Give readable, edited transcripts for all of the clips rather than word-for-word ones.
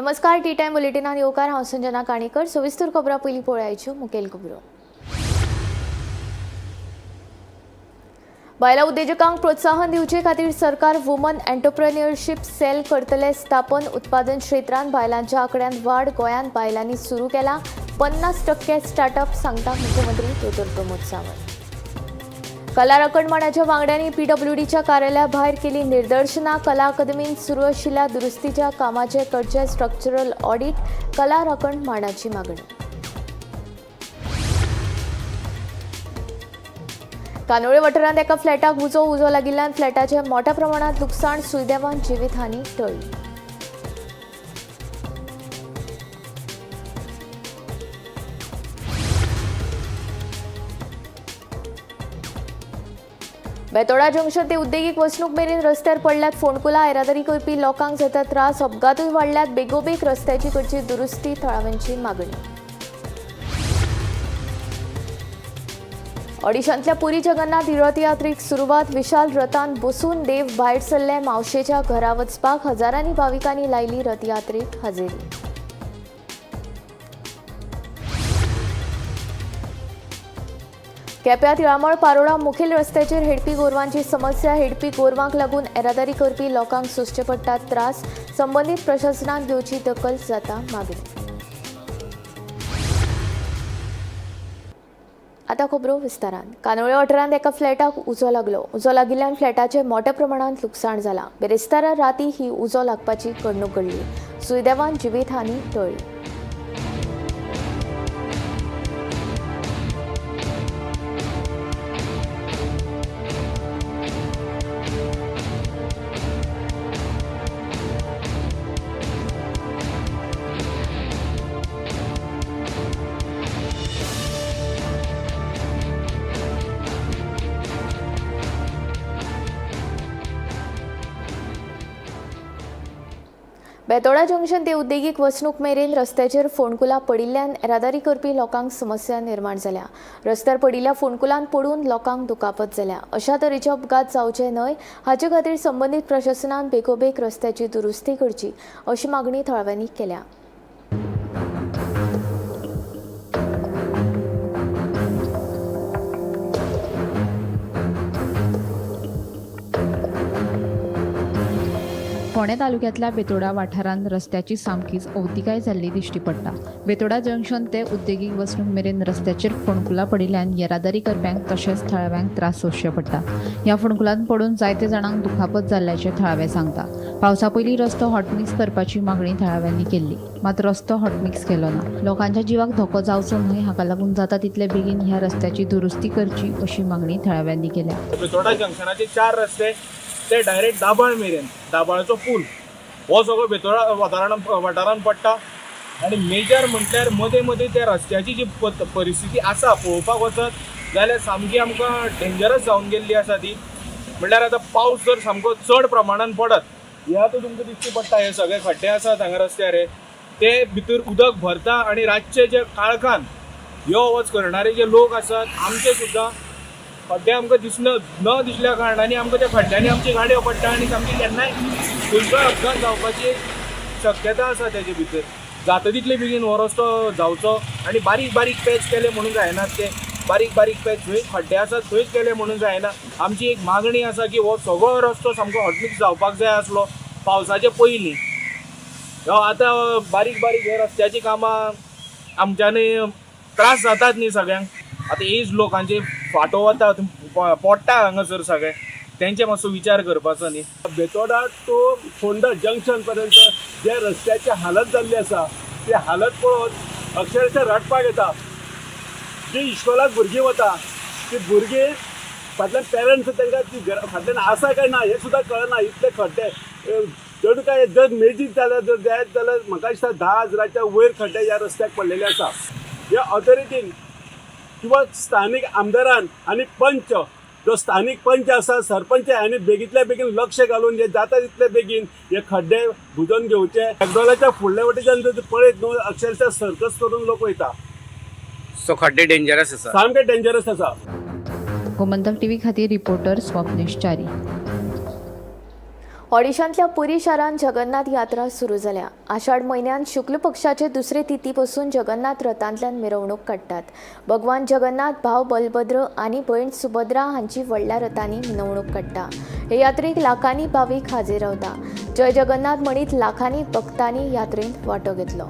नमस्कार, T time बुलेटिनान येवकार. हांव संजना काणेकर. सविस्तर खबरां पयलीं पळयाच्यो मुखेल खबरो. बायलां उद्देजकांक प्रोत्साहन दिवचे खातीर सरकार वुमन एंटरप्रेन्युअरशीप सेल करतले स्थापन. उत्पादन क्षेत्रांत बायलांच्या आंकड्यांत वाड. गोंयांत बायलांनी सुरू केला 50% स्टार्टअप, सांगता मुख्यमंत्री दोतोर प्रमोद सावंत. कला राखणमाणाच्या वांगड्यांनी पीडब्ल्यूडीच्या कार्यालया भायर केली निदर्शनां. कला अकादमींत सुरू आशिल्ल्या दुरुस्तीच्या कामाचें करचें स्ट्रक्चरल ऑडिट, कला राखण माणाची मागणी. कानोळे वाठारांत एका फ्लॅटाक उजो. उजो लागिल्ल्यान फ्लॅटाचें मोठ्या प्रमाणात लुकसाण. सुदैवान जिवीतहानी टळ्ळी. बेतोडा जंक्शन ते उद्देगीक वसणूक मेरेन रस्त्यार पडल्यात फोंडकुलां. येरादारी करपी लोकांक जाता त्रास. अपघातूय वाडल्यात. बेगोबेग रस्त्याची करची दुरुस्ती, थळाव्यांची मागणी. ओडिशांतल्या पुरी जगन्नाथ रथयात्रेक सुरवात. विशाल रथान बसून देव भायर सरले मावशेच्या घरा वचपाक. हजारांनी भाविकांनी लायली रथयात्रेक हजेरी. केप्यां तिळामळ पारोडा मुखेल रस्त्याचेर हेडपी गोरवांची समस्या. हेडपी गोरवांक लागून येरादारी करपी लोकांक सोंसचे पडटात त्रास. संबंदीत प्रशासनान घेवची दखल, जाता मागणी. आतां खबरो विस्तारान. कानोळे वाठारांत एका फ्लॅटाक उजो लागलो. उजो लागिल्ल्यान फ्लॅटाचें मोठ्या प्रमाणांत लुकसाण जालां. बिरेस्तारा राती ही उजो लागपाची घडणूक घडली. सुदैवान जिवीतहानी टळ्ळी. बेतोडा जंक्शन ते उद्देगीक वसणूक मेरेन रस्त्याचेर फोंडकुलां पडिल्ल्यान येरादारी करपी लोकांक समस्या निर्माण जाल्या. रस्त्यार पडिल्ल्या फोंडकुलांत पडून लोकांक दुखापत जाल्या. अशा तरेचे अपघात जावचे न्हय हाचे खातीर संबंदीत प्रशासनान बेगोबेग रस्त्याची दुरुस्ती करची, अशी मागणी थळाव्यांनी केल्या. फोंडें तालुक्यांतल्या बेतोडा वाठारांत रस्त्याची सामकीच अवतिकाय जाल्ली दिश्टी पडटा. बेतोडा जंक्शन ते उद्देगीक वसणूक मेरेन रस्त्याचेर फोंडकुलां पडिल्ल्यान येरादारी करप्यांक तशेंच थळाव्यांक त्रास सोंसचे पडटा. ह्या फोंडकुलांत पडून जायते जाणांक दुखापत जाल्ल्याचें थळावे सांगता. पावसा पयलीं रस्तो हॉटमिक्स करपाची मागणी थळाव्यांनी केल्ली, मात रस्तो हॉटमिक्स केलो ना. लोकांच्या जिवाक धोको जावचो न्हय हाका लागून जाता तितले बेगीन ह्या रस्त्याची दुरुस्ती करची, अशी मागणी थळाव्यांनी केल्या. बेतोडा जंक्शनाचे 4 रस्ते ते डायरेक्ट दाबाळ मेरेन, दाबाळचो पूल हो सगळो बेतोडा वाठारान पडटा. आनी मेजर म्हटल्यार मदें मदें त्या रस्त्याची जी परिस्थिती आसा, पळोवपाक वचत जाल्यार सामकी आमकां डेंजरस जावन गेल्ली आसा ती. म्हणल्यार आतां पावस जर सामको चड प्रमाणान पडत, हे आतां तुमकां दिश्टी पडटा, हे सगळे खड्डे आसात हांगा रस्त्यार, हे ते भितर उदक भरता आनी रातचे जे काळखान यो वच करणारे जे लोक आसात, आमचे सुद्दां खड्डे आमकां दिसना न दिसल्या कारणांनी आमकां त्या खड्ड्यांनी आमची गाडयो पडटा आनी सामकी केन्नाय खंयचोय अपघात जावपाची शक्यता आसा. तेजे भितर जाता तितले बेगीन हो रस्तो जावचो आनी बारीक बारीक पॅच केले म्हणून जायनात. ते बारीक बारीक पॅच थंय खड्डे आसात थंयच केले म्हणून जायना. आमची एक मागणी आसा की हो सगळो रस्तो सामको हॉटमिक्स जावपाक जाय आसलो पावसाचे पयलीं. हो आतां बारीक बारीक हे रस्त्याची कामां आमच्यांनी त्रास जातात न्ही सगळ्यांक. आतां एज लोकांचे फाटो वता, पडटा हांगासर सगळे, तेंचे मातसो विचार करपाचो न्ही. बेतोडा टू फोंडा जंक्शन पर्यंत जे रस्त्याची हालत जाल्ली आसा ती हालत पळोवन अक्षरशः रडपाक येता. जी इस्कोलाक भुरगीं वता ती भुरगीं फाटल्यान पेरंट्स तांकां ती घरा फाटल्यान आसा काय ना हें सुद्दां कळना, इतले खड्डे. जर काय जर मेजीत जाल्यार, जर जायत जाल्यार म्हाका दिसता 10,000च्या वयर खड्डे ह्या रस्त्याक पडलेले आसा. ह्या ऑथॉरिटीन किंवा स्थानीक आमदारान आनी पंच, जो स्थानीक पंच आसा, सरपंच हांणी बेगींतल्या बेगीन लक्ष घालून जे जाता तितले बेगीन हे खड्डे बुजोवन घेवचे. मॅकडॉलाच्या फुडल्या वटेच्यान जर पळयत न्हू, अक्षरशः सर्कस करून लोक वयता. सो खड्डे डेंजरस आसा. सामके डेंजरस आसा. गोमंतक टीव्ही खातीर रिपोर्टर स्वप्नेश च्यारी. ओडिशांतल्या पुरी शारांत जगन्नाथ यात्रा सुरू जाल्या. आषाढ म्हयन्यांत शुक्ल पक्षाचे दुसरे तिथी पसून जगन्नाथ रथांतल्यान मिरवणूक काडटात. भगवान जगन्नाथ, भाव बलभद्र आनी भयण सुभद्रा हांची व्हडल्या रथांनी मिरवणूक काडटा. हे यात्रेक लाखांनी भावीक हाजीर रावता. जय जगन्नाथ म्हणीत लाखांनी भक्तांनी यात्रेंत वांटो घेतलो.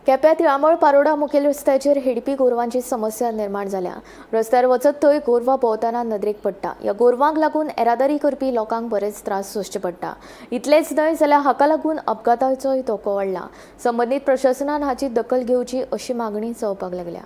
केप्यां तिळामळ पारोडा मुखेल रस्त्याचेर हेडपी गोरवांची समस्या निर्माण जाल्या. रस्त्यार वचत थंय गोरवां भोंवतना नदरेक पडटा. ह्या गोरवांक लागून येरादारी करपी लोकांक बरेच त्रास सोंसचे पडटा. इतलेंच न्हय जाल्यार हाका लागून अपघाताचोय धोको वाडला. संबंदीत प्रशासनान हाची दखल घेवची अशी मागणी जावपाक लागल्या.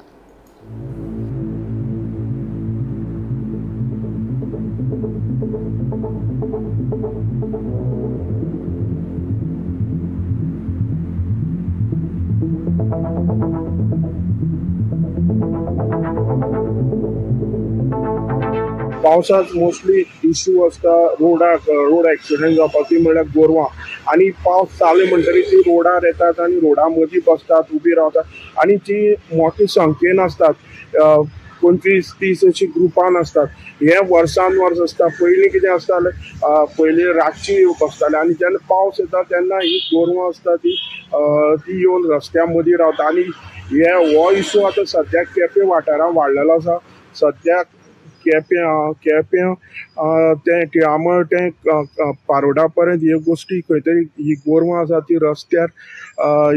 पावसात मोस्टली इश्यू आसता रोडाक, रोड एक्सिडंट जावपाक, ती म्हणल्यार गोरवां. आनी पावस चालू म्हणटकीर ती रोडार येतात आनी रोडा मदीं बसतात, उबी रावतात आनी ती मोठी संख्येन आसतात, 25-30 अशी ग्रुपान आसतात. हे वर्सान वर्स आसता. पयलीं कितें आसतालें, पयलीं रातची बसताले आनी जेन्ना पावस येता तेन्ना ही गोरवां आसता ती ती येवन रस्त्या मदीं रावता. आनी हे हो इशू आतां सद्याक केपें वाठारांत वाडलेलो आसा. सद्याक केप्यां केप्यां तें टिळामळ तें पारोडा पर्यंत ह्यो गोश्टी खंय तरी ही गोरवां आसा ती रस्त्यार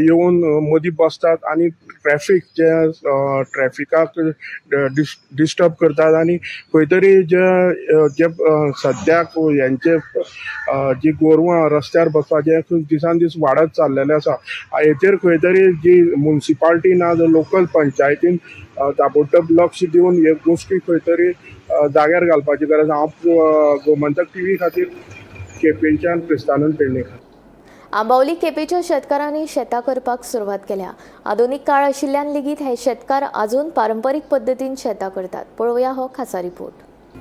येवन मदीं बसतात आनी ट्रॅफीक जे ट्रॅफिकाक डिस्टर्ब करतात. आनी खंय तरी जे जे सद्याक हेंचे जी गोरवां रस्त्यार बसपाचें दिसान दीस वाडत चाललेलें आसा. हेचेर खंय तरी जी मुन्सिपाल्टी ना जाल्यार लोकल पंचायतीन ताबडतोब लक्ष दिवन ह्यो गोश्टी खंय तरी जाग्यार घालपाची गरज. हांव गोमंतक टीव्ही खातीर केपेंच्यान क्रिस्तानंद पेडणेकर. आंबावली केपेंच्या शेतकारांनी शेतां करपाक सुरवात केल्या. आधुनीक काळ आशिल्ल्यान लेगीत हे शेतकार अजून पारंपरीक पद्दतीन शेतां करतात. पळोवया हो खासा रिपोर्ट.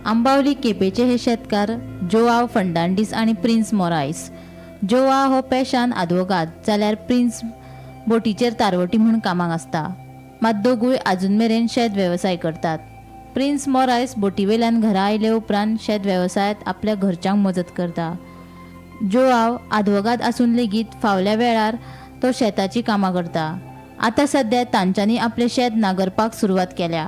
आंबावली केपेंचे हे शेतकार जोआव फर्नांडीस आनी प्रिन्स मोरायस. जोआ हो पेशान आदवोगाद जाल्यार प्रिन्स बोटीचेर तारवटी म्हूण कामाक आसता. मात दोगूय आजून मेरेन शेत वेवसाय करतात. प्रिन्स मोरायस बोटीवेल्यान घरा आयले उपरांत शेत वेवसायांत आपल्या घरच्यांक मजत करता. जोआव आदवोगाद आसून लेगीत फावल्या वेळार तो शेताची कामां करता. आतां सद्या तांच्यांनी आपलें शेत नांगरपाक सुरवात केल्या.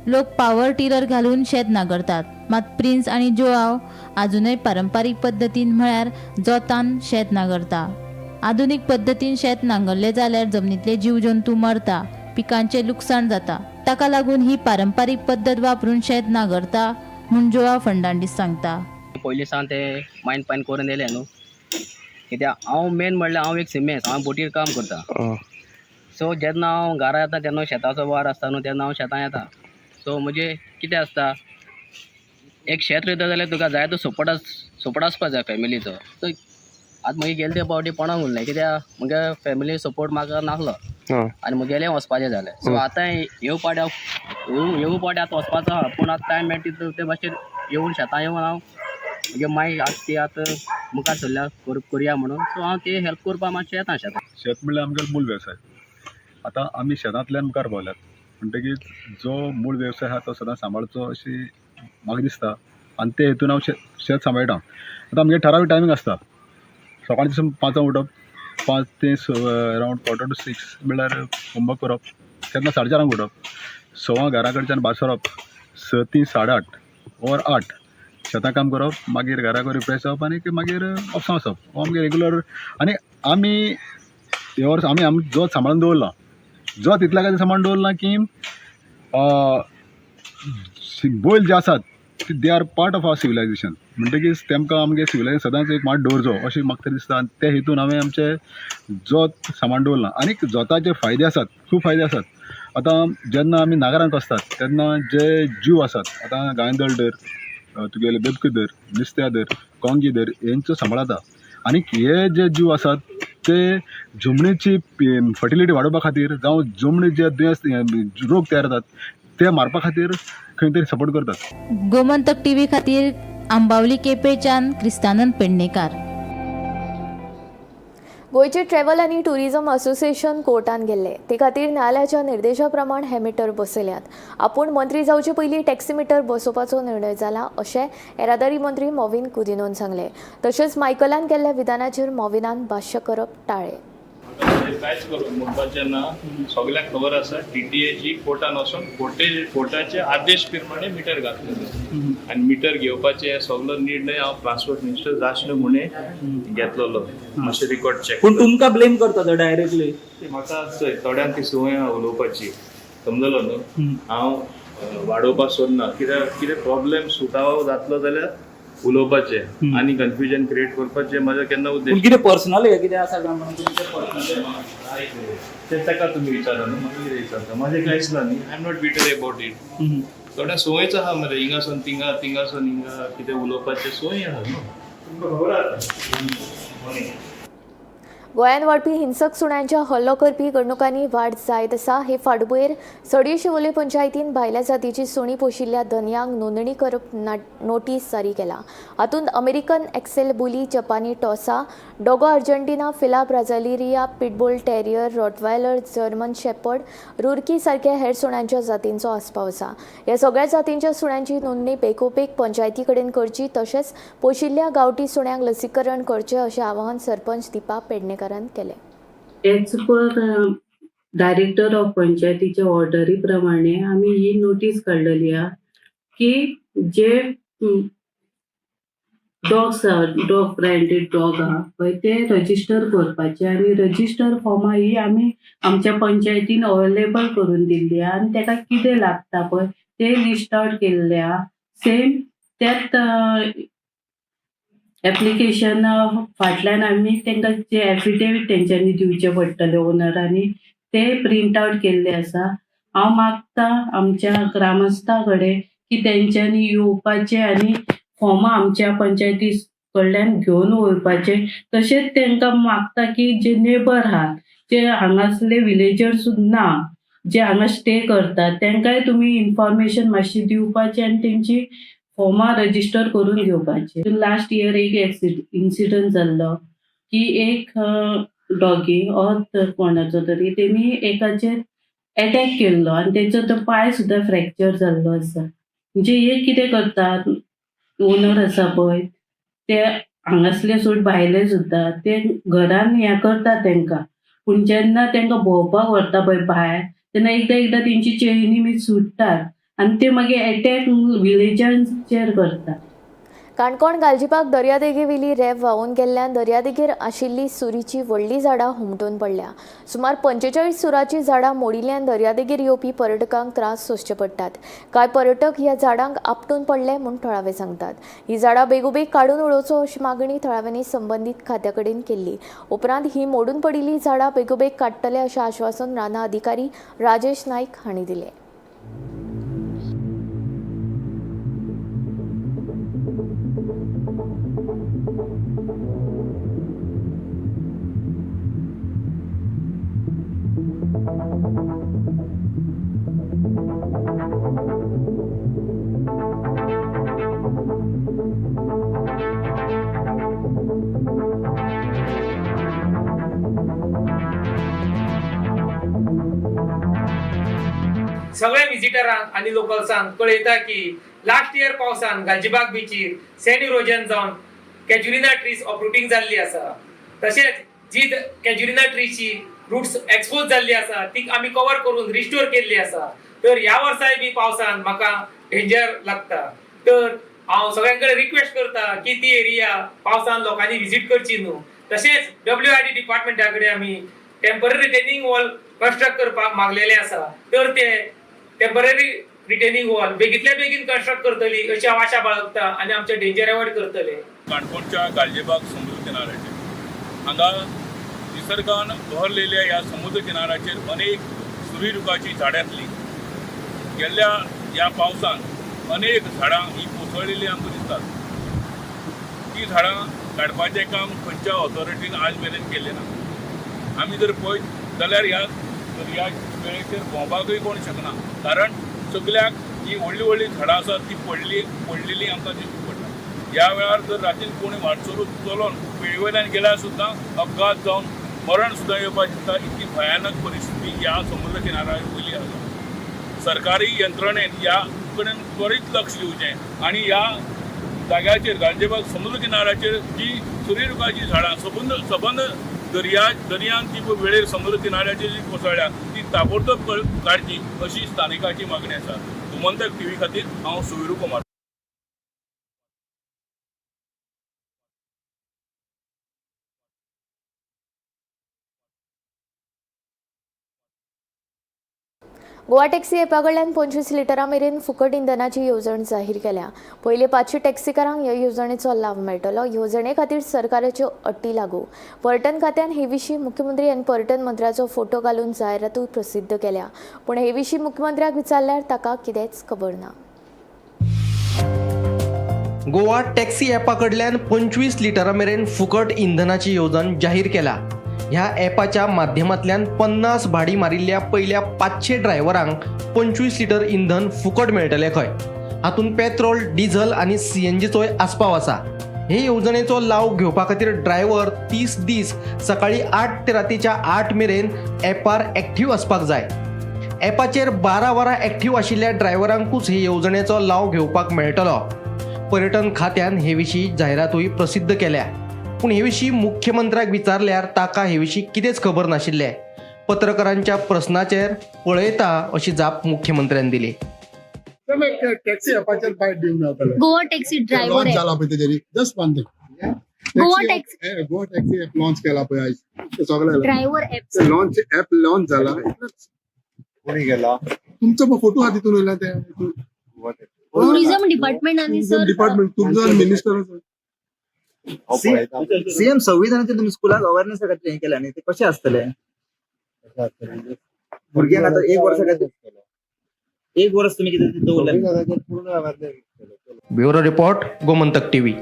लोक पावर टिलर घालून शेत नांगरतात, मात प्रिन्स आनी जोआव आजुनय पारंपारीक पद्दतीन म्हळ्यार जोतान शेत नांगरता. आधुनीक पद्दतीन शेत नांगरलें जाल्यार जमनींतले जीव जंतू मरता, पिकांचें लुकसाण जाता. ताका लागून ही पारंपारीक पद्दत वापरून शेत नांगरता म्हूण जोआव फर्नांडीस सांगता. पयलीं सावन ते मायन पायन करून येयले न्हू, कित्याक हांव मेन म्हणल्यार हांव एक सिमेस, हांव बोटीर काम करता. सो जेन्ना हांव घरा येता तेन्ना शेताचो वार आसता न्हू, तेन्ना हांव शेतां येता. सो म्हजें कितें आसता, एक शेत रोयता जाल्यार तुका जाय तो सपोर्ट सपोर्ट आसपा जाय फॅमिलीचो. सो आतां म्हगे गेले ते फावटी कोणाक उरलें, कित्याक म्हगे फॅमिली सपोर्ट म्हाका नासलो आनी म्हगेलें वचपाचें जालें. सो आतां ह्यो पावटी हांव ह्यो पावटी आतां वचपाचो आहा, पूण आतां टायम मेळटा तितलो ते भाशेन येवन शेतां येवन हांव म्हगे मागीर आतां ती आतां मुखार सरल्या करुया म्हणून. सो हांव ते हेल्प करपाक मातशें येता शेतां. शेत म्हणल्यार आमगेलो मूळ वेवसाय. आतां आमी शेतांतल्यान मुखार पावल्यात म्हणटकीच जो मूळ वेवसाय आहा तो सदांच सांबाळचो अशी म्हाका दिसता आनी ते हेतून हांव शेत सांबाळटा. आतां आमगे ठरावीक टायमींग आसता. सकाळीं 5 उठप, 5 ते अरावंड 5:45 म्हणल्यार होमवर्क करप, केन्ना 4:30 उठप, 6 घरा कडच्यान भायर सरप, 6 ते 8:30 ऑर 8 शेतां काम करप, मागीर घरा कडेन रिफ्रेश जावप आनी मागीर ऑफिसां वचप. हो आमगे रेगुलर. आनी आमी हे वर्स आमी आमी जोत सांबाळून दवरलां. जोत इतल्या खातीर सांबाळून दवरलां की बैल जे आसात ती they are part of our civilization. म्हणटकीच तेमकां आमगे सिविलायझेशन सदांच एक मात दवरचो अशें म्हाका तरी दिसता आनी त्या हेतून हांवें आमचें जोत सांबाळून दवरलां. आनीक जोताचे फायदे आसात, खूब फायदे आसात. आतां जेन्ना आमी नागरांक आसतात तेन्ना जे जीव आसात, आतां गांयदोळ धर, तुगेले बेबके धर, नुस्त्या धर, कोंगी धर, हेंचो सांबाळ जाता. आनीक हे जे जीव आसात ते जमनीची फर्टिलिटी वाडोवपा खातीर जावं जमनी जे दुयेंस रोग तयार जातात ते मारपा खातीर खंय तरी सपोर्ट करतात. गोमंतक टीव्ही खातीर आंबावली केपेंच्यान क्रिस्तानंद पेडणेकार. गोंयचे ट्रॅव्हल आनी टुरिझम असोसिएशन कोर्टान गेल्ले ते खातीर न्यायालयाच्या निर्देशा प्रमाण हे मिटर बसयल्यात. आपूण मंत्री जावचे पयलीं टॅक्सी मिटर बसोवपाचो निर्णय जाला अशें येरादारी मंत्री मॉविन कुदिनोन सांगलें. तशेंच मायकलान केल्ल्या विधानाचेर मॉविनान भाश्य करप टाळ्ळें. कांयच म्हणपाचें ना, सगल्यांक खबर आसा टीटीएची कोर्टान वचून कोर्टाचे आदेश प्रमाणे मिटर घातलेले आनी मिटर घेवपाचे सगलो निर्णय हांव ट्रान्सपोर्ट मिनिस्टर जाशनो म्हणे घेतलेलो. मातशें रिकॉर्ड चॅक. पूण तुमकां ब्लेम करता तो डायरेक्टली. म्हाका चोय थोड्यांक ती संवय आहा उलोवपाची, समजलो न्हू. हांव वाडोवपाक सोदना, कित्याक कितें प्रॉब्लेम सुटावो जातलो जाल्यार उलोवपाचें आनी कन्फ्युजन क्रिएट करपाचें म्हाजो केन्ना उद्देश. कितें पर्सनल हें कितें आसा काय म्हणून तुमचें पर्सनल ते ताका तुमी विचारा न्हू, म्हाका कितें विचारता. म्हाजें कांयच ना न्ही, I am not bitter about it. थोड्या संवयच आहा मरे, हिंगासून थिंगा, थिंगासून हिंगा कितें उलोवपाचें संवय आहा न्हू, तुमकां खबर आसा. गोंयांत वाडपी हिंसक सुण्यांच्या हल्लो करपी घडणुकांनी वाड जायत आसा. हे फाटभुंयेर सडये शिवोले पंचायतीन भायल्या जातीची सुणी पोशिल्ल्या धनयांक नोंदणी करप नोटीस जारी केला. हातूंत अमेरिकन एक्सेल बुली, जपानी टॉसा, Dogo Argentina, Fila Brasileira, pitbull terrier, Rottweiler, German shepherd, Roorkee सारक्या हेर सुण्यांच्या जातींचो आस्पाव आसा. ह्या सगळ्या जातींच्या सुण्यांची नोंदणी बेगोबेग पंचायती कडेन करची, तशेंच पोशिल्ल्या गांवठी सुण्यांक लसीकरण करचें अशें आवाहन सरपंच दीपा पेडणेकारान केलें. एज पर डायरेक्टर ऑफ पंचायतीच्या ऑर्डरी प्रमाणे आमी ही नोटीस काडलेली आहा की जे डॉग्स आहा, डॉग ब्रँडेड डॉग आहा पळय, ते रजिस्टर करपाचे आनी रजिस्टर फॉर्मां ही आमी आमच्या पंचायतीन अवेलेबल करून दिल्ली आहा आनी तेका कितें लागता पळय ते लिस्ट आवट केल्ले आहा. सेम त्याच एप्लिकेशना फाटल्यान आमी तांकां जे एफिडेवीट तेंच्यांनी दिवचे पडटले ओनरांनी ते प्रिंट आवट केल्ले आसा. हांव मागता आमच्या ग्रामस्था कडेन की तेंच्यांनी येवपाचें आनी फॉर्मां आमच्या पंचायती कडल्यान घेवन वयपाचें. तशेंच तांकां मागता की जे नेबर आहात, जे हांगासले विलेजर्स ना, जे हांगा स्टे करतात, तांकांय तुमी इन्फॉर्मेशन मातशी दिवपाची आनी तेंची फॉर्मां रजिस्टर करून घेवपाची. लास्ट इयर एक इन्सिडंट जाल्लो की एक डॉगी ऑर कोणाचो तरी तेणी एकाचेर एटॅक केल्लो आनी तेचो तो पांय सुद्दां फ्रॅक्चर जाल्लो आसा. म्हणजे हे कितें करतात, ओनर आसा पळय ते हांगासले सोड भायले सुद्दां ते घरान हें करता तेंकां, पूण जेन्ना तेंकां भोंवपाक व्हरता पळय भायर तेन्ना एकदां एकदां तेंची चेनी बी सुट्टात आनी ते मागीर एटॅक विलेजांचेर करतात. काणकोण गालजीबाग दर्यादेगेवेली रेंव व्हांवून गेल्ल्यान दर्यादेगेर आशिल्ली सुरीची व्हडलीं झाडां हुमटून पडल्या. सुमार 45 सुराचीं झाडां मोडिल्ल्यान दर्यादेगेर येवपी पर्यटकांक त्रास सोंसचे पडटात. कांय पर्यटक ह्या झाडांक आपटून पडले म्हूण थळावे सांगतात. ही झाडां बेगोबेग काडून उडोवचो अशी मागणी थळाव्यांनी संबंदीत खात्या कडेन केल्ली. उपरांत ही मोडून पडिल्लीं झाडां बेगोबेग काडटले अशें आश्वासन रानां अधिकारी राजेश नायक हांणी दिलें. सगळ्या विजिटरांक आनी लोकल्सांक कळयता की लास्ट इयर पावसान गालजीबाग बिचीर सँड इरोजन जावन कॅज्युरिना ट्रीज अपरुटींग जाल्ली आसा. तशेंच जी कॅज्युरिना ट्रीची रुट्स एक्सपोज जाल्ली आसा ती आमी कवर करून रिस्टोर केल्ली आसा. तर ह्या वर्साय बी पावसान म्हाका डेंजर लागता. तर हांव सगळ्यां कडेन रिक्वेस्ट करता की ती एरिया पावसान लोकांनी विजीट करची न्हू. तशेंच WID डिपार्टमेंटा कडेन आमी टेम्पररी रिटेनिंग वॉल कन्स्ट्रक्ट करपाक मागलेलें आसा. तर ते टेम्पररी रिटेनिंग वॉल बेगीतल्या बेगीन कन्स्ट्रक्ट करतली अशी हांव आशा बाळगता आनी आमचे डेंजर एवॉयड करतले. काणकोणच्या गालजीबाग समुद्र किनाऱ्याचेर हांगा निसर्गान बहरलेल्या ह्या समुद्र किनाऱ्याचेर अनेक सुरी रुखाची झाडां आसली. गेल्ल्या ह्या पावसान अनेक झाडां ही कोसळिल्ली आमकां दिसतात. ती झाडां काडपाचें काम खंयच्या ऑथॉरिटीन आज मेरेन केलें ना. आमी जर पळयत जाल्यार ह्या दर्या वेळेचेर भोंवपाकूय कोण शकना, कारण सगल्याक ही व्हडलीं व्हडलीं झाडां आसात ती पडलेली आमकां दिश्टी पडटा. ह्या वेळार जर रातीन कोणी वाटसरू चलोन वेळे वयल्यान गेल्यार सुद्दां अपघात जावन मरण सुद्दां येवपाक शकता. इतकी भयानक परिस्थिती ह्या समुद्र किनाऱ्या वयली आसा. सरकारी यंत्रणेन ह्या कडेन त्वरीत लक्ष दिवचें आनी ह्या जाग्याचेर गालजीबाग समुद्र किनाऱ्याचेर जी सुरी रुखाची झाडां सबंद सबंद दर्यान ती वेळेर समुद्र किनाऱ्याचेर जी कोसळ्ळ्या ती ताबडतोब काडची अशी स्थानिकाची मागणी आसा. गोमंतक टीव्ही खातीर हांव सुवीरू कुमार. गोवा टॅक्सी एपा कडल्यान 25 लिटरां मेरेन फुकट इंधनाची येवजण जाहीर केल्या. पयले 500 टॅक्सीकारांक ह्या येवजणेचो लाव मेळटलो. येवजणे खातीर सरकाराच्यो अटी लागू. पर्यटन खात्यान हे विशीं मुख्यमंत्री आनी पर्यटन मंत्र्याचो फोटो घालून जायरातूय प्रसिद्ध केल्या. पूण हे विशीं मुख्यमंत्र्याक विचारल्यार ताका कितेंच खबर ना. गोवा टॅक्सी ॲपा कडल्यान 25 लिटरां मेरेन फुकट इंधनाची येवजण जाहीर केल्या. ह्या ॲपाच्या माध्यमांतल्यान 50 भाडी मारिल्ल्या पयल्या 500 ड्रायव्हरांक 25 लिटर इंधन फुकट मेळटलें खंय. हातूंत पेट्रोल, डिझल आनी सीएनजीचोय आस्पाव आसा. हे येवजणेचो लाव घेवपा खातीर ड्रायव्हर 30 दीस सकाळी 8 ते रातीच्या 8 मेरेन ॲपार एक्टीव आसपाक जाय. ॲपाचेर 12 वरां एक्टीव आशिल्ल्या ड्रायव्हरांकूच हे येवजणेचो लाव घेवपाक मेळटलो. पर्यटन खात्यान हे विशीं जायरातूय प्रसिद्ध केल्या. पूण हे विशीं मुख्यमंत्र्याक विचारल्यार ताका हे विशीं कितेंच खबर नाशिल्लें. पत्रकारांच्या प्रस्नाचेर पळयता अशी जाप मुख्यमंत्र्यान दिली. टॅक्सी ॲपाचेर बायट दिवन रावताले. गोवा टॅक्सी ड्रायव्हर लॉन्च जाला पळय तेजेर, just one thing. Goa taxi Goa taxi app launch केला पळय आयज, सगळे driver app launch app launch जाला. कोणी गेला? तुमचो फोटो हा तितून वयला ते. टुरिझम डिपार्टमेंट आणि सर डिपार्टमेंट तुमचो मिनिस्टर. सीएम संविधानाचे तुम्ही स्कुलाक अवेअरनेस खातीर हें केलें न्ही, ते कशें आसतलें भुरग्यांक? आतां एक वर्सा खातीर, एक वर्स तुमी कितें दवरलें? पूर्ण awareness. Bureau report, Gomantak TV.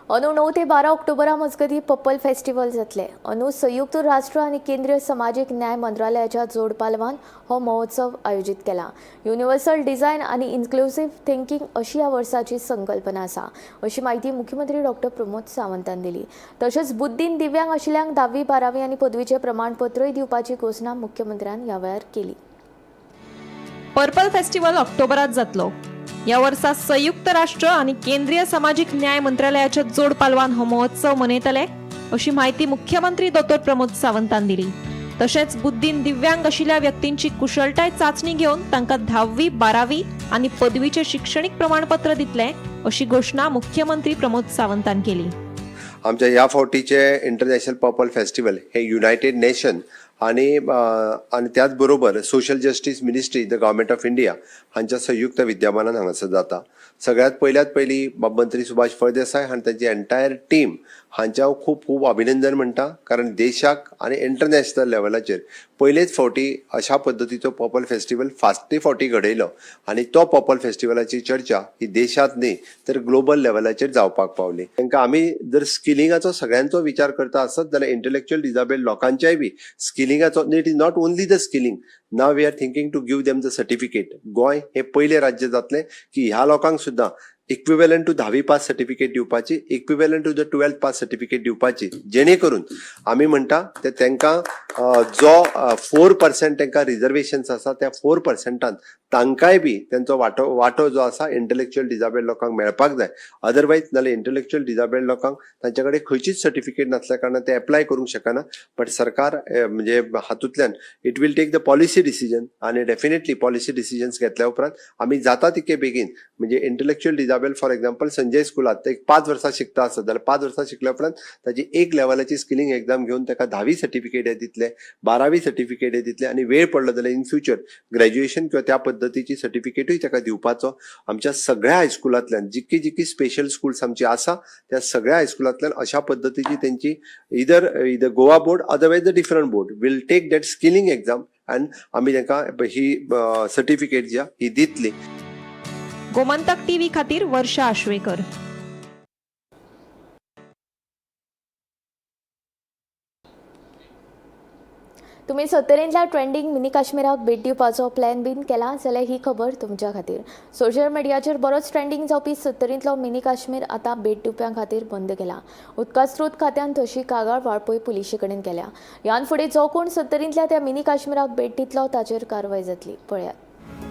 अंदू 9 ते 12 ऑक्टोबरा मजगतीं पर्पल फेस्टिवल जातले. अंदू संयुक्त राष्ट्र आनी केंद्रीय समाजीक न्याय मंत्रालयाच्या जोड पालवान हो महोत्सव आयोजीत केला. युनिव्हर्सल डिझायन आनी इन्क्लुझिव्ह थिंकींग अशी ह्या वर्साची संकल्पना आसा अशी म्हायती मुख्यमंत्री डॉक्टर प्रमोद सावंतान दिली. तशेंच बुद्दीन दिव्यांग आशिल्ल्यांक 10वी, 12वी आनी पदवीचें प्रमाणपत्रय दिवपाची घोशणा मुख्यमंत्र्यान ह्या वेळार केली. पर्पल फेस्टिवल ऑक्टोबरात जातलो. ह्या वर्सा संयुक्त राष्ट्र आनी केंद्रीय समाजीक न्याय मंत्रालयाच्या जोड पालवान हो महोत्सव मनयतले अशी म्हायती मुख्यमंत्री दोतोर प्रमोद सावंतान दिली. तशेंच बुद्दीन दिव्यांग आशिल्ल्या व्यक्तींची कुशळटाय चांचणी घेवन तांकां 10वी, 12वी आनी पदवीचें शिक्षणीक प्रमाणपत्र दितले अशी घोशणा मुख्यमंत्री प्रमोद सावंतान केली. आमच्या ह्या फावटीचे इंटरनॅशनल पर्पल फेस्टिवल हे युनायटेड नेशन आणि आनी त्याच बरोबर Social Justice Ministry, the Government of India हांच्या संयुक्त विद्यमानान हांगासर जाता. सगळ्यात पयल्यात पयली बाब मंत्री सुभाष फळदेसाय आनी तांची एंटायर टीम हांचे हांव खूब खूब अभिनंदन म्हणटा, कारण देशाक आनी इंटरनॅशनल लेवलाचेर पयलेच फावटी अशा पद्दतीचो पर्पल फेस्टिवल फास्टी फावटी घडयलो आनी तो पर्पल फेस्टिवलाची चर्चा ही देशांत न्ही तर ग्लोबल लेवलाचेर जावपाक पावली. तांकां आमी जर स्किलिंगाचो सगळ्यांचो विचार करता आसत जाल्यार इंटलेक्च्युअल डिजाबेल्ड लोकांच्याय बी स्किलिंगाचो, it is not only the skilling, now we are thinking to give them the certificate. Goa हे पयलें राज्य जातलें की ह्या लोकांक सुद्दां इक्विवेलंट टू 10वी पास सर्टिफिकेट दिवपाची, equivalent to the 12th pass certificate दिवपाची, जेणे करून आमी म्हणटा ते तांकां जो 4% तांकां रिजर्वेशन्स आसा, त्या 4%न तांकांय बी तेंचो वांटो जो आसा इंटलेक्च्युअल डिजाबेल्ड लोकांक मेळपाक जाय. अदरवायज नाल्यार इंटलेक्च्युअल डिजाबेल्ड लोकांक तांचे कडेन खंयचीच सर्टिफिकेट नासल्या कारणान ते एप्लाय करूंक शकना. बट सरकार म्हणजे हातूंतल्यान it will take the policy decision आनी डेफिनेटली पॉलिसी डिसिजन्स घेतल्या उपरांत आमी जाता तितके बेगीन म्हणजे intellectual disabled level, for example, Sanjay स्कुलात ते एक 5 वर्सां शिकता आसत जाल्यार 5 वर्सां शिकल्या उपरांत ताजी एक लेवलाची स्किलिंग एक्झाम घेवन ताका धावी सर्टिफिकेट हे दितले, बारावी सर्टिफिकेट हे दितले आनी वेळ पडलो जाल्यार इन फ्युचर ग्रॅज्युएशन किंवा त्या पद्दतीची सर्टिफिकेटूय ताका दिवपाचो. आमच्या सगळ्या हायस्कुलांतल्यान, जितकी जितकी स्पेशल स्कूल्स आमची आसा, त्या सगळ्या हायस्कुलांतल्यान अशा पद्दतीची तेंची either Goa board, otherwise the different board will take that skilling exam and आमी तांकां ही सर्टिफिकेट जी आहा ही दितली. गोमंतक टीव्ही खातीर वर्षा आश्वेकर. तुम्ही सत्तरींतल्या ट्रेंडींग मिनी काश्मीराक भेट दिवपाचो प्लॅन बीन केला जाल्यार ही खबर तुमच्या खातीर. सोशल मिडियाचेर बरोच ट्रेंडींग जावपी सत्तरींतलो मिनी काश्मीर आतां भेट दिवप्यां खातीर बंद केला. उदका स्रोत खात्यान तशी कागाळ वाळपय पुलिशे कडेन केल्या. ह्यान फुडें जो कोण सत्तरींतल्या त्या मिनी काश्मीराक भेट दितलो ताचेर कारवाय जातली. पळयात.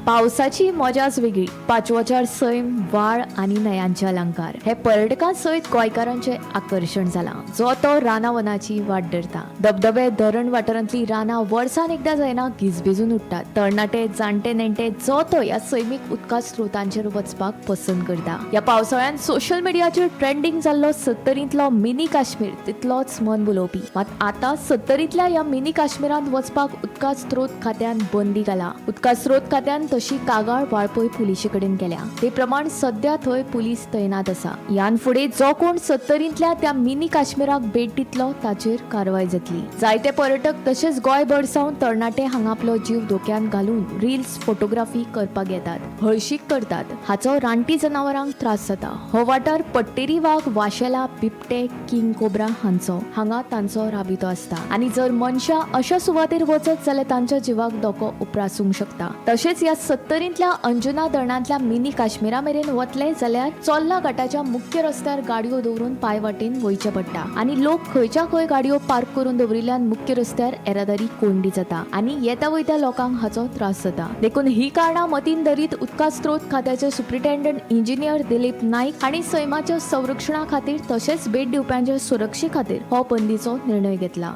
पावसाची मजाच वेगळी. पाचवोचार सैम, व्हाळ आनी न्हंयांचे अलंकार हे पर्यटकां सयत गोंयकारांचें आकर्शण जालां. जो तो रानां वनाची वाट धरता. धबधबे, धरण वाठारांतली रानां वर्सान एकदां जायना गिजबिजून उठ्ठात. तरणाटे, जाणटे, नेणटे जो तो ह्या सैमीक उदका स्रोतांचेर वचपाक पसंत करता. ह्या पावसाळ्यान सोशल मिडियाचेर ट्रेंडींग जाल्लो सत्तरींतलो मिनी काश्मीर तितलोच मन भुलोवपी. मात आतां सत्तरींतल्या ह्या मिनी काश्मीरांत वचपाक उदका स्रोत खात्यान बंदी घाला. उदका स्रोत खात्यान तशी कागाळ वाळपय पुलिशे कडेन केल्या. ते प्रमाण सध्या थंय पुलीस तैनात आसा. ह्यान फुडें जो कोण सत्तरींतल्या त्या मिनी काश्मीराक भेट दितलो ताचेर कारवाय जातली. जायते पर्यटक तशेंच गोंयभर सावन तरणाटे हांगा आपलो जीव धोक्यांत घालून रिल्स, फोटोग्राफी करपाक येतात, हळशीक करतात. हाचो रानटी जनावरांक त्रास जाता. हो वाठार पट्टेरी वाग, वाशेला, बिबटे, किंग कोब्रा हांचो. हांगा तांचो राबितो आसता आनी जर मनशां अशा सुवातेर वचत जाल्यार तांच्या जिवाक धोको उप्रासूंक शकता. तशेंच ह्या सत्तरींतल्या अंजुना धरणांतल्या मिनी काश्मीरा मेरेन वतले जाल्यार चोर्ला घाटाच्या मुख्य रस्त्यार गाडयो दवरून पांयवाटेन वयचें पडटा आनी लोक खंयच्या खंय गाडयो पार्क करून दवरिल्ल्यान मुख्य रस्त्यार येरादारी कोंडी जाता आनी येता वयत्या लोकांक हाचो त्रास जाता. देखून ही कारणां मतीन धरीत उदका स्रोत खात्याचे सुप्रिटेंडंट इंजिनियर दिलीप नाईक हांणी सैमाच्या संरक्षणा खातीर तशेंच भेट दिवप्यांच्या सुरक्षे खातीर हो बंदीचो निर्णय घेतला.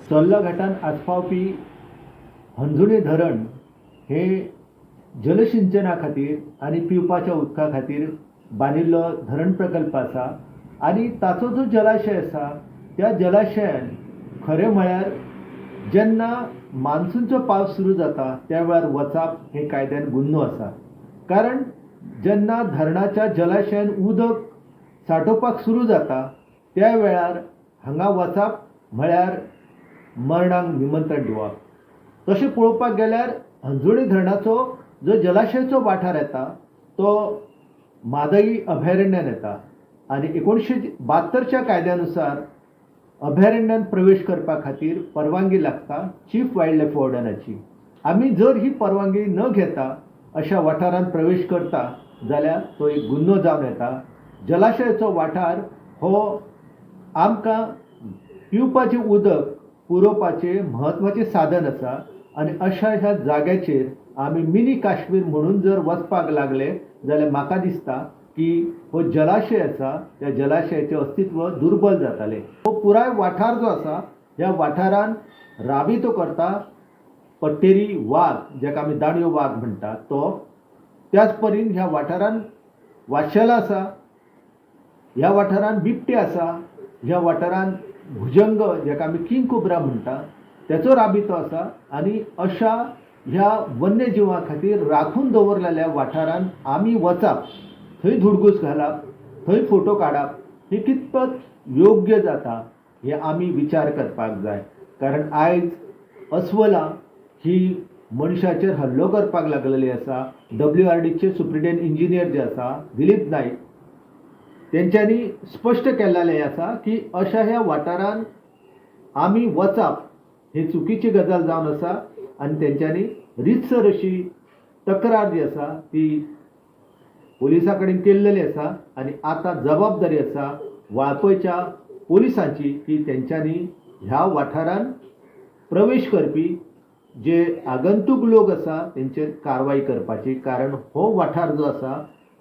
चोर्ला घाटान आसपावपी हणजुणे धरण हे जलसिंचना खातीर आनी पिवपाच्या उदका खातीर बांदिल्लो धरण प्रकल्प आसा आनी ताचो जो जलाशय आसा, त्या जलाशयान खरें म्हळ्यार जेन्ना मान्सूनचो पावस सुरू जाता त्या वेळार वचप हें कायद्यान गुन्यांव आसा. कारण जेन्ना धरणाच्या जलाशयान उदक साठोवपाक सुरू जाता त्या वेळार हांगा वचप म्हळ्यार मरणाक निमंत्रण दिवप. तशें पळोवपाक गेल्यार हणजुणे धरणाचो जो जलाशयाचो वाठार येता तो म्हादई अभयारण्यान येता आनी 1972च्या कायद्या नुसार अभयारण्यान प्रवेश करपा खातीर परवानगी लागता चीफ वायल्ड लायफ वॉर्डनाची. आमी जर ही परवानगी न घेता अशा वाठारांत प्रवेश करता जाल्यार तो एक गुन्यांव जावन येता. जलाशयाचो वाठार हो आमकां पिवपाचें उदक पुरोवपाचें म्हत्वाचें साधन आसा आनी अशा ह्या जाग्याचेर आमी मिनी काश्मीर म्हणून जर वचपाक लागले जाल्यार म्हाका दिसता की हो जलाशय आसा, त्या जलाशयाचें अस्तित्व दुर्बल जातालें. हो पुराय वाठार जो आसा, ह्या वाठारान राबितो करता पट्टेरी वाग, जाका आमी दाणयो वाग म्हणटात तो. त्याच परीन ह्या वाठारान वाशेलां आसा, ह्या वाठारान बिबटे आसा, ह्या वाठारान भुजंग, जाका आमी किंग कोब्रा म्हणटा, तेचो राबितो आसा आनी अशा ह्या वन्यजिवां खातीर राखून दवरलेल्या वाठारान आमी वचप, थंय धुडगूस घालप, थंय फोटो काडप हे कितपत योग्य जाता हें आमी विचार करपाक जाय. कारण आयज अस्वलां ही मनशाचेर हल्लो करपाक लागलेली आसा. डब्ल्यू आर डीचे सुप्रिटेंडंट इंजिनियर जे आसा दिलीप नायक, तेंच्यांनी स्पश्ट केल्लें आसा की अशा ह्या वाठारान आमी वचप ही चुकीची गजाल जावन आसा आनी तेंच्यांनी रितसर अशी तक्रार जी आसा ती पुलिसां कडेन केल्लेली आसा आनी आतां जबाबदारी आसा वाळपयच्या पुलिसांची की तेंच्यांनी ह्या वाठारान प्रवेश करपी जे आगंतूक लोक आसा तेंचेर कारवाय करपाची. कारण हो वाठार जो आसा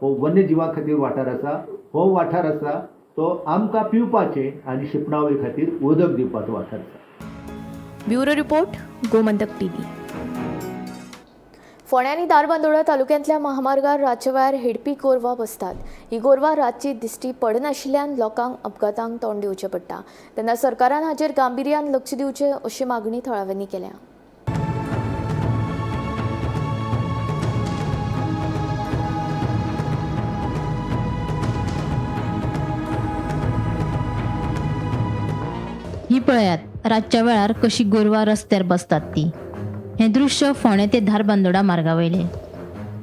हो वन्यजिवां खातीर वाठार आसा. हो वाठार आसा तो आमकां पिवपाचें आनी शिंपणावळी खातीर उदक दिवपाचो वाठार आसा. Bureau report, Gomantak TV. फोंड्या आनी धारबांदोडा तालुक्यांतल्या महामार्गार रातच्या वेळार हेडपी गोरवां बसतात. ही गोरवां रातची दिश्टी पडनाशिल्ल्यान लोकांक अपघातांक तोंड दिवचें पडटा. तेन्ना सरकारान हाचेर गांभिर्यान लक्ष दिवचें अशी मागणी थळाव्यांनी केल्या. ही पळयात रातच्या वेळार कशी गोरवां रस्त्यार बसतात ती. हें दृश्य फोंडें ते धारबांदोडा मार्गा वयलें.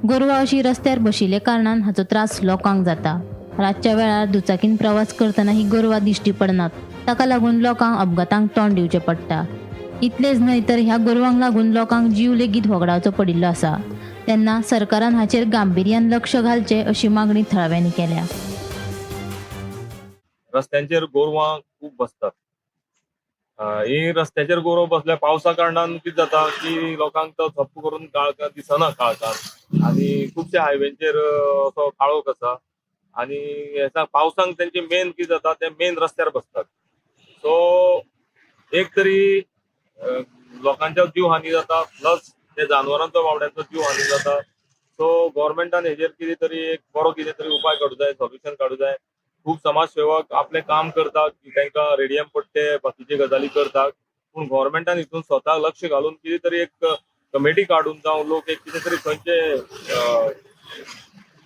गोरवां अशी रस्त्यार बशिल्ले कारणान हाचो त्रास लोकांक जाता. रातच्या वेळार दुचाकीन प्रवास करतना ही गोरवां दिश्टी पडनात, ताका लागून लोकांक अपघातांक तोंड दिवचें पडटा. इतलेंच न्हय तर ह्या गोरवांक लागून लोकांक जीव लेगीत होगडावचो पडिल्लो आसा. तेन्ना सरकारान हाचेर गांभिर्यान लक्ष घालचें अशी मागणी थळाव्यांनी केल्या. रस्त्यांचेर गोरवां खूब बसतात. ही रस्त्याचेर गोरवां बसल्या पावसा कारणान कितें जाता की लोकांक तो झप्प करून काळखांत दिसना काळखांत, आनी खुबशे हायवेंचेर असो काळोख आसा आनी हेका पावसांक तेंचे मेन कितें जाता ते मेन रस्त्यार बसतात. सो एक तरी लोकांचो जीव हानी जाता, प्लस ते जानवरांचो बावड्यांचो जीव हानी जाता. सो गव्हर्मेंटान हेजेर कितें तरी एक बरो कितें तरी उपाय काडूं जाय, सोल्युशन काडूं जाय. खूब समाजसेवक आपलें काम करतात, तांकां रेडियम पट्टे बाकीचे गजाली करतात, पूण गव्हर्मेंटान हितून स्वता लक्ष घालून कितें तरी एक कमिटी काडून जावं लोक एक कितें तरी खंयचे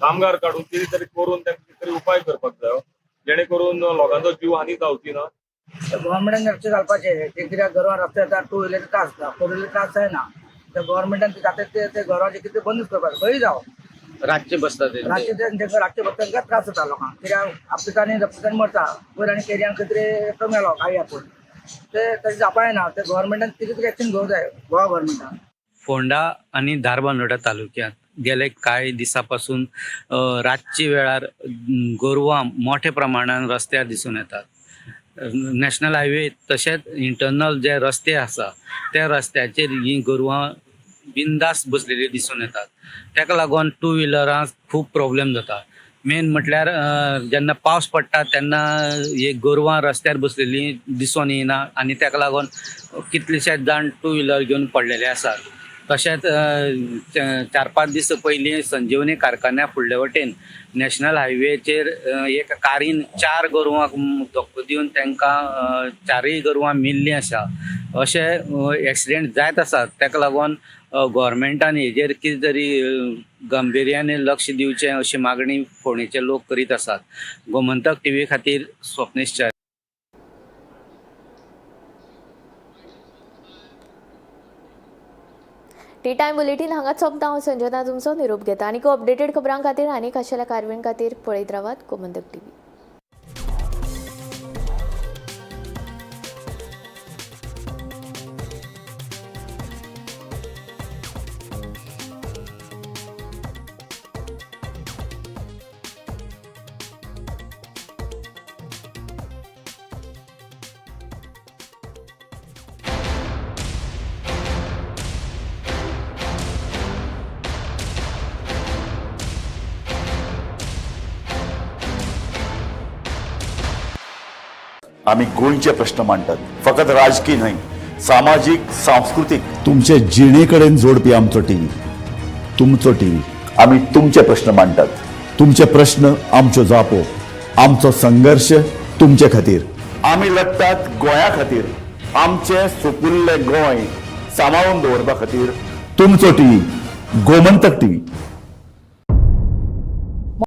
कामगार काडून कितें तरी करून तांकां कितें तरी उपाय करपाक जायो, जेणे करून लोकांचो जीव हानी जावची ना. गव्हर्मेंटान लक्ष घालपाचें ते कित्याक गोरवां रस्त्यार येता, टू व्हिलर त्रास जाता, फोर व्हिलर त्रास जायना. ते गव्हर्मेंटान जाता ते गोरवांचे कितें बंदूच करपाक खंय जावं. रातचे बसतात, रातचे तांकां रातचे बसता तांकां त्रास जाता लोकांक, कित्याक आपटिकांनी रस्त्यान मरता वयर आनी केरयान खंय तरी एकटो मेलो गाडी आपूण, ते तशें जावपा जायना. ते गव्हर्मेंटान कितें तरी एक्शन घेवंक जाय गोवा गव्हर्मेंटान. फोंडा आनी धारबांदोडा तालुक्यांत गेले कांय दिसां पासून रातचे वेळार गोरवां मोठ्या प्रमाणान रस्त्यार दिसून येतात. नॅशनल हायवे तशेंच इंटरनल जे रस्ते आसा त्या रस्त्याचेर ही गोरवां बिंदास बसलेली दिसून येतात. ताका लागून टू व्हिलरांक खूब प्रॉब्लेम जाता. मेन म्हटल्यार जेन्ना पावस पडटा तेन्ना ही गोरवां रस्त्यार बसलेली दिसून येना आनी ताका लागून कितलेशेच जाण टू व्हिलर घेवन पडलेले आसात. तशेंच 4-5 दीस पयलीं संजीवनी कारखान्या फुडले वटेन नॅशनल हायवेचेर एक कारीन 4 गोरवांक धक्को दिवन तांकां 4 गोरवां मेल्लीं आसा. अशे एक्सिडेंट जायत आसात. ताका लागून गव्हर्मेंटान हेजेर कितें तरी गांभिर्यान लक्ष दिवचें अशी मागणी फोंडेचे लोक करीत आसात. गोमंतक टीव्ही खातीर Swapnesh Chari. T time bulletin हांगाच सोंपता. हांव संजना तुमचो निरोप घेता आनी अपडेटेड खबरां खातीर आनी खाशेल्या कारवाये खातीर पळयत रावात गोमंतक टीव्ही. आमी गोंयचे प्रश्न मांडटात, फकत राजकीय न्हय, सामाजीक, सांस्कृतीक, तुमचे जिणे कडेन जोडपी आमचो टीव्ही, तुमचो टीव्ही. आमी तुमचे प्रश्न मांडटात, तुमचे प्रश्न आमच्यो जापो, आमचो संघर्श तुमचे खातीर. आमी लढटात गोंया खातीर, आमचें सुपुल्लें गोंय सांबाळून दवरपा खातीर. तुमचो टीव्ही, गोमंतक टीव्ही.